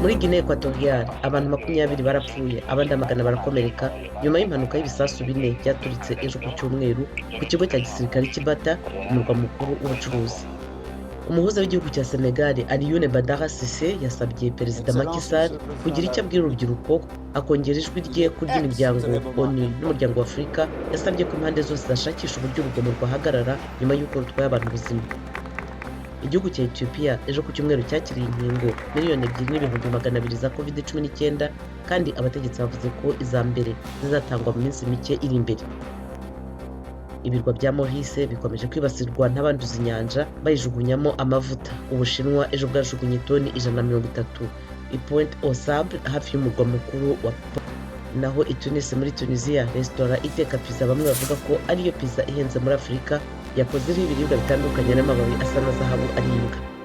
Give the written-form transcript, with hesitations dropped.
Muri Guinée Equatoriale, abantu 20 barapfuye, abandi amagana barakomereka nyuma y'impanuka y'ibisasu bine byaturitse ejo ku cyumweru ku kigo cya gisirikare cy'i Bata, umurwa mukuru w'ubucuruzi. Umuhuza w'igihugu cya Senegal, Alioune Badara Cissé, yasabye Perezida Macky Sall kugira icyo abwira urubyiruko, akongera ijwi rye ku ry'imiryango ONU n'Umuryango wa Afurika yasabye ko impande zose zashakisha uburyo urugomo rwahagarara nyuma y'uko rutwaye abantu ubuzima. Igihugu cya Ethiopia ejo ku cyumweru cyakiriye inkingo 2,200,000 za COVID-19, kandi abategetsi bavuze ko iza mbere zizatangwa mu minsi mike iri imbere. Ibirwa bya Maurice bikomeje kwibasirwa n'abanduza inyanja bayijugunyamo amavuta. Ubushinwa ejo bwajugunye toni 130 i Pointe aux Sables, hafi y'umurwa mukuru wa. Naho i Tunis muri Tunisia, resitora iteka pizza bamwe bavuga ko ariyo pizza ihenze muri Afurika yakozeho ibiribwa bitandukanye n'amababi asa na zahabu aribwa.